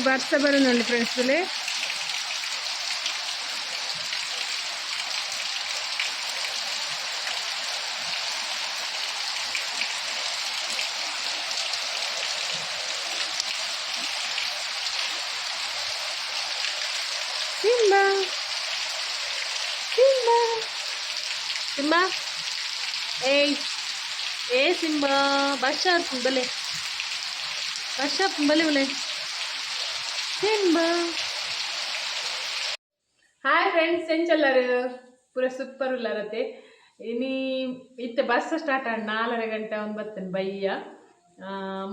ಬರ್ಸ ಬರೋನುಂಡು friends ತುಲೆ. Simba, Simba, Simba, ಏಯ್ ಏ ಸಿಂಬಾ, ವರ್ಷ ಬಲೆ, ವರ್ಷ ಬಲೆ ಬಲೆ ಸಿಂಬಾ. Hi friends, ಎಂಚಲ್ಲಾರು? ಪೂರ ಸೂಪರ್ ಉಲ್ಲಾರತೆ. ಇನಿ ಇತ್ತೆ ಬಸ್ ಸ್ಟಾರ್ಟ್ ಆಂಡ್, 4:30 ಗಂಟೆ ಒಂದು ಬತ್ತೇನೆ ಬಯ್ಯ.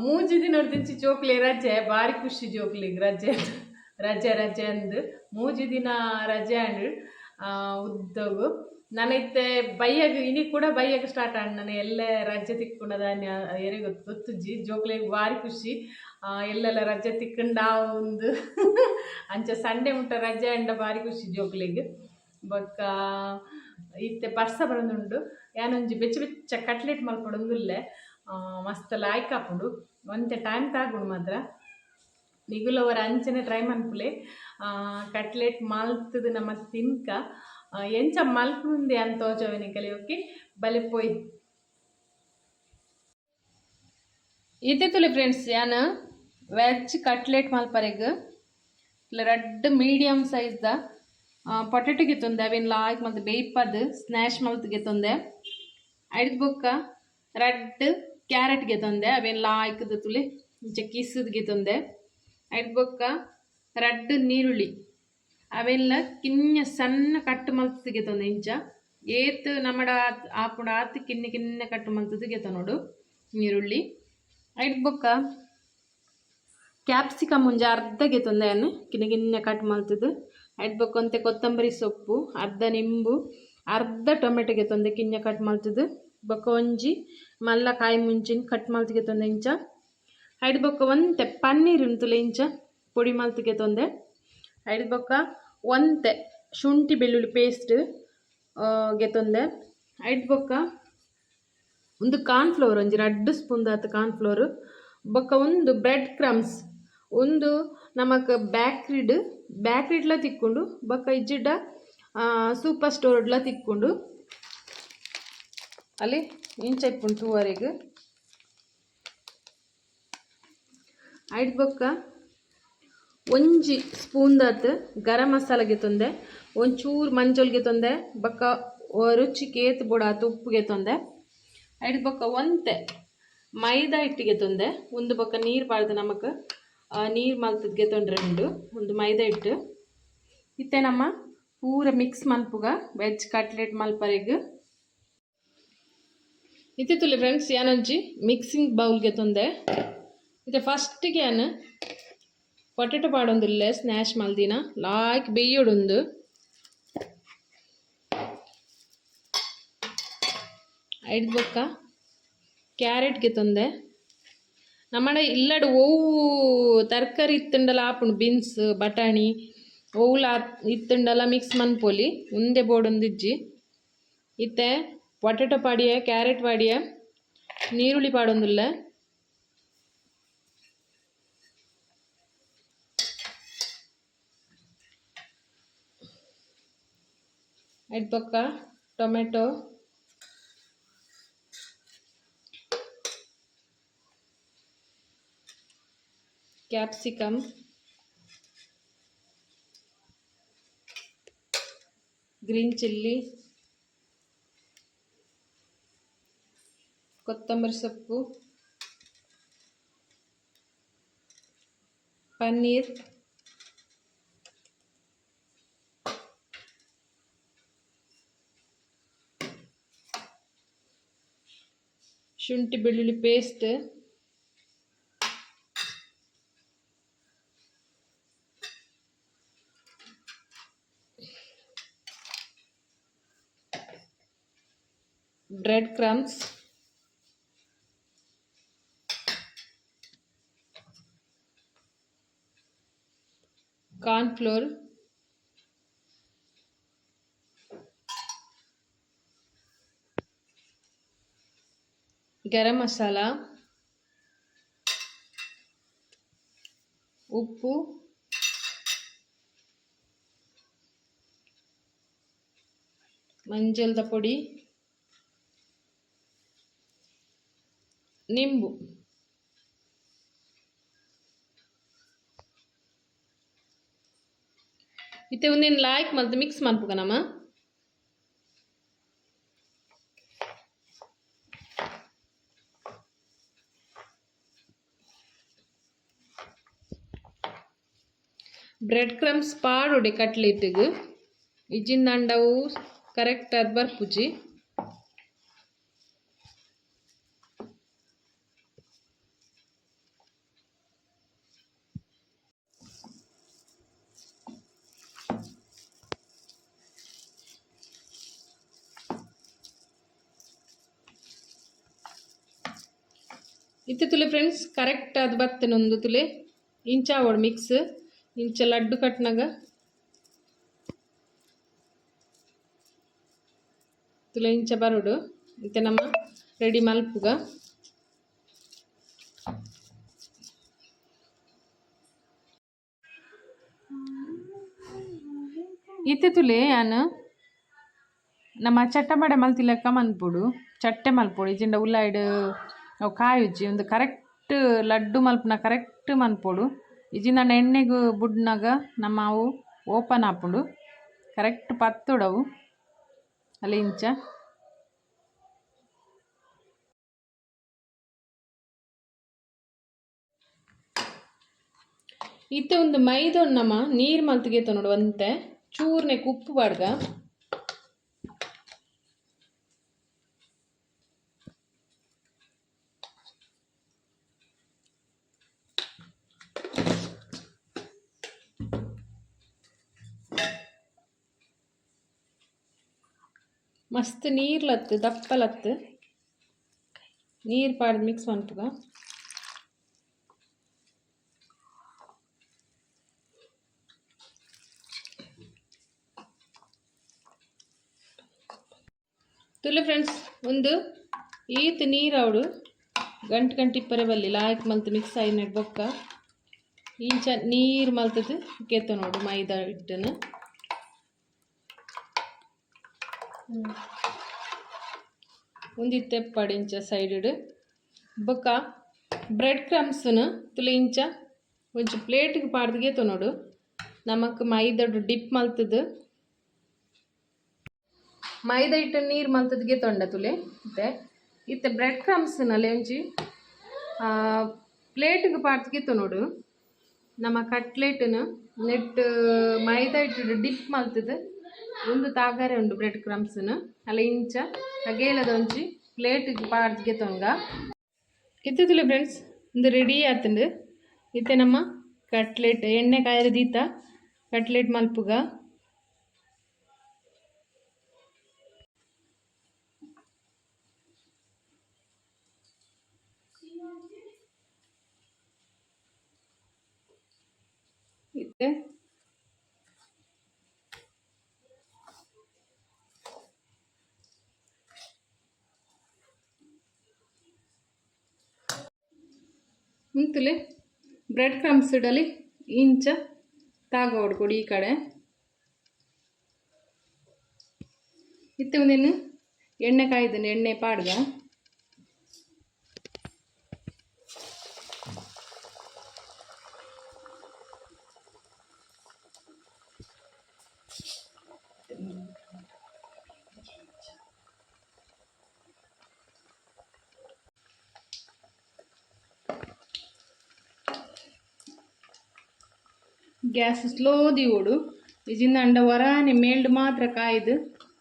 ಮೂಜಿ ದಿನ ಜೋಕ್ಲೆ ರಜೆ, ಬಾರಿ ಖುಷಿ ಜೋಕ್ಲಿಗ್. ರಜೆ ರಜೆ ರಜೆ ಅಂದ್ ಮೂಜಿ ದಿನ ರಜೆ ಆಂಡ್ ಉದ್ದಗು. ನನ ಇತ್ತೆ ಬಯ್ಯಗ್, ಇನಿ ಕೂಡ ಬಯ್ಯಗ್ ಸ್ಟಾರ್ಟ್ ಆಂಡ್. ನನ ಎಲ್ಲೆ ರಜೆ ತಿಕ್ಕುಂಡದ ಎರೆ ಗೊತ್ತು ಗೊತ್ತುಜ್ಜಿ. ಜೋಕ್ಲೆಗ್ ಬಾರಿ ಖುಷಿ, ಎಲ್ಲೆಲ್ಲ ರಜೆ ತಿಕ್ಕುಂಡ ಒಂದು. ಅಂಚ ಸಂಡೆ ಮುಟ್ಟ ರಜೆ ಅಂಡ ಬಾರಿ ಖುಷಿ ಜೋಕ್ಲೆಗ್. ಬೊಕ್ಕ ಇತ್ತೆ ಬರ್ಸ ಬರೊಂದುಂಡು. ಯಾನೊಂಜಿ ಬೆಚ್ಚ ಬೆಚ್ಚ ಕಟ್ಲೆಟ್ ಮಲ್ಪೊಡೊಂದುಲ್ಲೆ. ಮಸ್ತ್ ಲಾಯ್ಕ್ ಆಪುಂಡು, ಒಂತೆ ಟೈಮ್ ತಾಗುಂಡು ಮಾತ್ರ. ನಿಗುಲವರ ಅಂಚನೆ ಟ್ರೈ ಮನ್ಪುಲೆ. ಕಟ್ಲೆಟ್ ಮಲ್ತದು ನಮ ತಿನ್ಕ. ಎಂಚ ಮಲ್ಪುಂದೆ ಅಂತ ತೋಜವೆ ನಿಕಲೆ. ಓಕೆ, ಬಲೆ ಪೋಯ್. ಇತ್ತೆ ತುಲೆ ಫ್ರೆಂಡ್ಸ್, ಯಾನ್ ವೆಜ್ ಕಟ್ಲೆಟ್ ಮಲ್ಪರೆಗ್ ಇಲ್ಲ ರಡ್ಡ್ ಮೀಡಿಯಮ್ ಸೈಜ್ದ ಪೊಟೆಟೊ ಗೆತ್ತೊಂದೆ. ಅವೇನ್ ಲಾಯ್ಕ್ ಮಲ್ತ್ ಬೇಯ್ಪದ್ ಸ್ನ್ಯಾಶ್ ಮಲ್ತ್ ಗೆತ್ತೊಂದೆ. ಐಡ್ದ್ ಬೊಕ್ಕ ರಡ್ಡ್ ಕ್ಯಾರೆಟ್ ಗೆತ್ತೊಂದೆ. ಅವೇನ್ ಲಾಯ್ಕ್ದ ತುಲೆ ಇಂಚ ಕಿಸದ್ ಗೆತ್ತೊಂದೆ. ಐಡ್ದ್ ಬೊಕ್ಕ ರಡ್ಡ್ ನೀರುಳ್ಳಿ, ಅವೆಲ್ಲ ಕಿನ್ಯ ಸಣ್ಣ ಕಟ್ ಮಲ್ತ್ ಗೆತ್ತೊಂದೆ. ಇಂಚ ಏತ್ ನಮಡ ಆಪುಂಡು ಆತ್ ಕಿನ್ಯ ಕಿನ್ಯ ಕಟ್ ಮಲ್ತದ್ ಗೆತ್ತೊನೊಡು ನೀರುಳ್ಳಿ. ಐಡ್ದ್ ಬೊಕ್ಕ ಕ್ಯಾಪ್ಸಿಕಮ್ ಒಂಜಿ ಅರ್ಧ ಗೆತ್ತೊಂದೆ ಯಾನ್, ಕಿನ್ಯ ಕಿನ್ಯ ಕಟ್ ಮಲ್ತದ್. ಐಡ್ದ್ ಬೊಕ್ಕ ಒಂತೆ ಕೊತ್ತಂಬರಿ ಸೊಪ್ಪು, ಅರ್ಧ ನಿಂಬು, ಅರ್ಧ ಟೊಮೆಟೊ ಗೆತ್ತೊಂದೆ ಕಿನ್ಯ ಕಟ್ ಮಲ್ತದ್. ಬೊಕ್ಕ ಒಂಜಿ ಮಲ್ಲ ಕಾಯಿ ಮುಂಚಿನ ಕಟ್ ಮಲ್ತ್ ಗೆತ್ತೊಂದೆ ಇಂಚ. ಐಡ್ದ್ ಬೊಕ್ಕ ಒಂತೆ ಪನ್ನೀರ್ ಉಂತುಲೆ, ಇಂಚ ಪೊಡಿ ಮಲ್ತ್ ಗೆತ್ತೊಂದೆ. ಐಡ್ದ್ ಬೊಕ್ಕ ಒಂತೆ ಶುಂಠಿ ಬೆಳ್ಳುಳ್ಳಿ ಪೇಸ್ಟ್ ಗೆತ್ತೊಂದೆ. ಐಡ್ದ್ ಬೊಕ್ಕ ಒಂದು ಕಾರ್ನ್ ಫ್ಲೋರ್, ಒಂಜಿ ರಡ್ಡ್ ಸ್ಪೂನ್ ದಾತ್ ಕಾರ್ನ್ ಫ್ಲೋರ್. ಬೊಕ್ಕ ಒಂದು ಬ್ರೆಡ್ ಕ್ರಮ್ಸ್. ಒಂದು ನಮಕ್ ಬ್ಯಾಕ್ರಿಡ್ ಬ್ಯಾಕ್ರಿಡ್ಲ ತಿಕ್ಕುಂಡು, ಬೊಕ್ಕ ಇಜ್ಜಿಡ ಸೂಪರ್ ಸ್ಟೋರ್ಡ್ಲ ತಿಕ್ಕುಂಡು. ಅಲ್ಲಿ ಇಂಚ ಇಪ್ಪುಂಡು ತೂವರೆಗ್. ಐಡ್ದ್ ಬೊಕ್ಕ ಒಂಜಿ ಸ್ಪೂನ್ ದಾತ್ ಗರಂ ಮಸಾಲ ಗೆತ್ತೊಂದೆ, ಒಂಚೂರು ಮಂಜೊಲ್ ಗೆತ್ತೊಂದೆ. ಬೊಕ್ಕ ರುಚಿಗೆ ಏತ್ ಬೋಡಾತ್ ಉಪ್ಪು ಗೆತ್ತೊಂದೆ. ಐಡ್ದ್ ಬೊಕ್ಕ ಒಂತೆ ಮೈದಾ ಹಿಟ್ಟು ಗೆತ್ತೊಂದೆ. ಉಂದು ಬೊಕ್ಕ ನೀರು ಪಾಡ್ದ್ ನಮಕ್ ನೀರು ಮಲ್ತದ್ ಗೆತ್ತೊಂಡ್ರೆ ಉಂಡು. ಒಂದು ಮೈದಾ ಹಿಟ್ಟು. ಇತ್ತೆ ನಮ್ಮ ಪೂರ ಮಿಕ್ಸ್ ಮನ್ಪುಗ ವೆಜ್ ಕಟ್ಲೆಟ್ ಮಲ್ಪರೆಗ್. ಇತ್ತೆ ತುಲೆ ಫ್ರೆಂಡ್ಸ್, ಯಾನೊಂಜಿ ಮಿಕ್ಸಿಂಗ್ ಬೌಲ್ ಗೆತ್ತೊಂದೆ. ಇತ್ತೆ ಫಸ್ಟಿಗೆ ಯಾನ್ ಪೊಟೆಟೊ ಪಾಡೊಂದುಲ್ಲೆ, ಸ್ನ್ಯಾಶ್ ಮಲ್ದಿನ. ಲಾಯ್ಕ್ ಬೇಯೊಡುಂದು. ಐಡ್ದ್ ಬೊಕ್ಕ ಕ್ಯಾರೆಟ್ ಗೆತ್ತೊಂದೆ. ನಮ್ಮಡ ಇಲ್ಲಡ್ ಒವು ತರಕಾರಿ ಇತ್ತುಂಡಲ ಆಪುಂಡು. ಬೀನ್ಸ್, ಬಟಾಣಿ ಒವುಲ ಇತ್ತುಂಡಲ ಮಿಕ್ಸ್ ಮನ್ಪೊಲಿ, ಉಂದೆ ಬೋಡೊಂದಿಜ್ಜಿ. ಇತ್ತೆ ಪೊಟೆಟೊ ಪಾಡಿಯೆ, ಕ್ಯಾರೆಟ್ ಪಾಡಿಯೆ, ನೀರುಳ್ಳಿ ಪಾಡೊಂದುಲ್ಲೆ. ಐಡ್ದ್ ಬೊಕ್ಕ ಟೊಮೆಟೊ, ಕ್ಯಾಪ್ಸಿಕಮ್, green chilli, ಕೊತ್ತಂಬರಿ ಸೊಪ್ಪು, ಪನ್ನೀರ್, ಶುಂಠಿ ಬೆಳ್ಳುಳ್ಳಿ paste, bread crumbs, corn flour, garam masala, ಉಪ್ಪು, ಮಂಜಲ್ದ ಪೊಡಿ, ನಿಂಬು. ಇತ್ತೆ ಉಂದೆನ್ ಲಾಯ್ಕ್ ಮಲ್ತ್ ಮಿಕ್ಸ್ ಮನ್ಪುಗ ನಮ. ಬ್ರೆಡ್ ಕ್ರಮ್ಸ್ ಪಾಡೊಡೆ ಕಟ್ಲೆಟ್ಗ್ ಇಜ್ಜಿಂದಾಂಡ ಅವು ಕರೆಕ್ಟ್ ಆದ್ ಬರ್ಪುಜಿ. ಇತ್ತೆ ತುಲೆ ಫ್ರೆಂಡ್ಸ್ ಕರೆಕ್ಟ್ ಆದ್ ಬತ್ತಿನ ಉಂದು ತುಲೆ ಇಂಚ ಆವೊಡು ಮಿಕ್ಸ್ ಇಂಚ ಲಡ್ಡು ಕಟ್ನಗ ತುಲೆ ಇಂಚ ಬರೊಡು. ಇತ್ತೆ ನಮ ರೆಡಿ ಮಲ್ಪುಗ. ಇತ್ತೆ ತುಲೆ ಯಾನ್ ನಮ ಚಟ್ಟಂಬಡೆ ಮಲ್ತಿಲೆಕ್ಕ ಮನ್ಪೊಡು, ಚಟ್ಟೆ ಮಲ್ಪೊಡು ಇಜ್ಜಿಂಡ ಉಲಾಯಿಡ್ ಅವು ಕಾಯುಜಿ. ಉಂದು ಕರೆಕ್ಟ್ ಲಡ್ಡು ಮಲ್ಪುನ ಕರೆಕ್ಟ್ ಮನ್ಪೊಡು, ಇಜ್ಜಿಂಡ ಎಣ್ಣೆಗ್ ಬುಡ್ನಗ ನಮ್ಮ ಅವು ಓಪನ್ ಆಪುಂಡು. ಕರೆಕ್ಟ್ ಪತ್ತೊಡು ಅವು ಅಲ್ಲ ಇಂಚ. ಇತ್ತೆ ಉಂದು ಮೈದೊನ್ ನಮ ನೀರು ಮಲ್ತ್ಗೆ ನೋಡು ಒಂತೆ ಚೂರ್ನೆಕ್ ಉಪ್ಪು ಪಾಡ್ಗ. ಮಸ್ತ್ ನೀರ್ಲತ್ತು ದಪ್ಪಲತ್ತು ನೀರು ಪಾಡ್ದು ಮಿಕ್ಸ್ ಮನ್ಪುಗ. ತುಲೆ ಫ್ರೆಂಡ್ಸ್ ಒಂದು ಈತ್ ನೀರಾವಡು ಗಂಟು ಗಂಟು ಇಪ್ಪರೆ ಬಲ್ಲಿ ಲಾಯ್ಕ್ ಮಲ್ತ್ ಮಿಕ್ಸ್ ಆಯಿನ ಬೊಕ್ಕ ಇಂಚ ನೀರು ಮಲ್ತದು ಕೆತ್ತ ನೋಡು ಮೈದಾ ಹಿಟ್ಟನ್ನು. ಒಂದಿತ್ತೆ ಇಂಚ ಸೈಡ್ ಬೊಕ್ಕ ಬ್ರೆಡ್ ಕ್ರಮ್ಸ್ನು ತುಲೆ ಇಂಚ ಒಂಜಿ ಪ್ಲೇಟ್ಗೆ ಪಾಡ್ದಿಗೆ ನೋಡು. ನಮಕ್ ಮೈದಾಡು ಡಿಪ್ ಮಲ್ತದು ಮೈದಾ ಹಿಟ್ಟು ನೀರು ಮಲ್ತದ್ಗೆ ತೊಂಡ ತುಲೆ. ಇತ್ತೆ ಇತ್ತೆ ಬ್ರೆಡ್ ಕ್ರಮ್ಸ್ನಲ್ಲಿ ಒಂಜಿ ಪ್ಲೇಟ್ಗೆ ಪಾಡ್ದಿಗೆ ನೋಡು. ನಮ್ಮ ಕಟ್ಲೆಟ್ನು ನೆಟ್ ಮೈದಾ ಹಿಟ್ಟು ಡಿಪ್ ಮಲ್ತದು ಒಂದು ತಾಗಾರೆ ಉಂಡು ಬ್ರೆಡ್ ಕ್ರಮ್ಸ್ನು ಅಲ್ಲ ಇಂಚ ಅಗೇಲದ ಒಂಜಿ ಪ್ಲೇಟ್ಗೆ ಪಾಡ್ದಿಗೆ ತೊಂಗ. ಇತ್ತೆ ತುಲೆ ಫ್ರೆಂಡ್ಸ್ ಒಂದು ರೆಡಿ ಆತುಂಡು. ಇತ್ತೆ ನಮ್ಮ ಕಟ್ಲೆಟ್ ಎಣ್ಣೆ ಕಾಯರೆ ದೀತ ಕಟ್ಲೆಟ್ ಮಲ್ಪುಗ. ಇತ್ತೆ ಉಂತುಲೆ ಬ್ರೆಡ್ ಕ್ರಮ್ಸ್ ಇಡಲಿ ಇಂಚ ತಾಗೋಡು ಕೊಡಿ ಈ ಕಡೆ. ಇತ್ತೆ ಒಂದೇನು ಎಣ್ಣೆ ಕಾಯ್ದನೆ ಎಣ್ಣೆ ಪಾಡ್ಗ. ಗ್ಯಾಸ್ ಸ್ಲೋ ದೀವೊಡು ಇಜಿಂದ ವರಾನೆ ಮೇಲ್ಡ್ ಮಾತ್ರ ಕಾಯ್ದು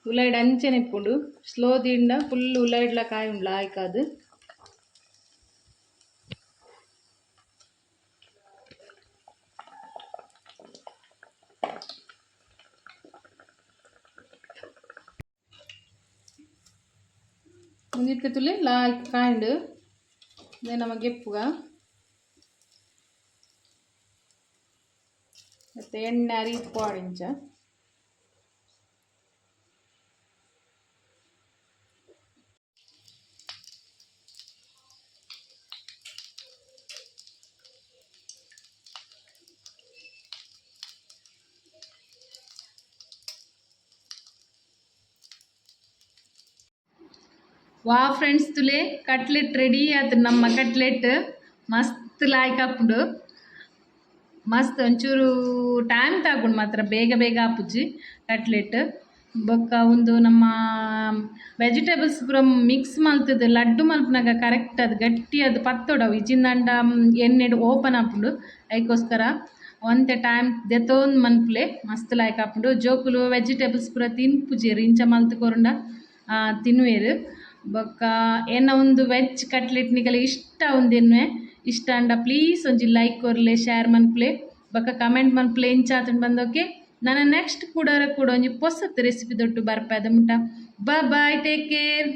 ಉಲೈಡ್ ಅಂಚನೆ ಇಪ್ಪುಂಡು. ಸ್ಲೋ ದಿಂಡ ಫುಲ್ ಉಲೈಡ್ಲ ಕಾಯಿ ಉಂಡ್ಲ ಆಯ್ಕಾದು. ಒಂದಿತ್ತೆ ತುಲೆ ಲಾಯ್ಕ್ ಕಾಯಿಂಡು ನಮ ಗೆಪ್ಪುಗ. ಮತ್ತು ಎಣ್ಣೆ ಅರಿದು ಪಾಡಿಂಚ. ವಾ ಫ್ರೆಂಡ್ಸ್, ತುಲೆ ಕಟ್ಲೆಟ್ ರೆಡಿ ಆತು. ನಮ್ಮ ಕಟ್ಲೆಟ್ ಮಸ್ತ್ ಲಾಯ್ಕ್ ಆಪುಂಡು. ಮಸ್ತ್ ಒಂಚೂರು ಟೈಮ್ ತಾಗುಂಡು ಮಾತ್ರ, ಬೇಗ ಬೇಗ ಆಪುಜಿ ಕಟ್ಲೆಟ್. ಬೊಕ್ಕ ಒಂದು ನಮ್ಮ ವೆಜಿಟೇಬಲ್ಸ್ ಪೂರ ಮಿಕ್ಸ್ ಮಲ್ತದು ಲಡ್ಡು ಮಲ್ಪುನಗ ಕರೆಕ್ಟ್ ಅದು ಗಟ್ಟಿ ಅದು ಪತ್ತೊಡವು. ಇಜ್ಜಿಂದಂಡ ಎಣ್ಣೆಡ್ ಓಪನ್ ಆಪುಂಡು. ಐಕೋಸ್ಕರ ಒಂತೆ ಟೈಮ್ ದೆತೊಂದು ಮನ್ಪುಲೆ. ಮಸ್ತ್ ಲಾಯ್ಕ್ ಆಪುಂಡು. ಜೋಕುಲು ವೆಜಿಟೇಬಲ್ಸ್ ಪೂರ ತಿನ್ಪುಜೆರ್, ಇಂಚ ಮಲ್ತ್ ಕೊರುಂಡ ತಿನ್ನುವೆರ್. ಬೊಕ್ಕ ಎನ್ನ ಒಂದು ವೆಜ್ ಕಟ್ಲೆಟ್ ನಿಕಲೆ ಇಷ್ಟ ಉಂದೆನ್ವೆ. ಇಷ್ಟ ಅಂಡ ಪ್ಲೀಸ್ ಒಂಜಿ ಲೈಕ್ ಕೊರ್ಲೆ, ಶೇರ್ ಮನ್ಪುಲೆ, ಬೊಕ್ಕ ಕಮೆಂಟ್ ಮನ್ಪುಲೆ ಇಂಚಾತುಂಡು ಬಂದೋಕೆ. ನನ್ನ ನೆಕ್ಸ್ಟ್ ಕೂಡ ಕೂಡ ಒಂಜಿ ಪೊಸತ್ ರೆಸಿಪಿ ದೊಟ್ಟು ಬರ್ಪೆ. ಮುಟ್ಟ ಬಾಯ್, ಟೇಕ್ ಕೇರ್.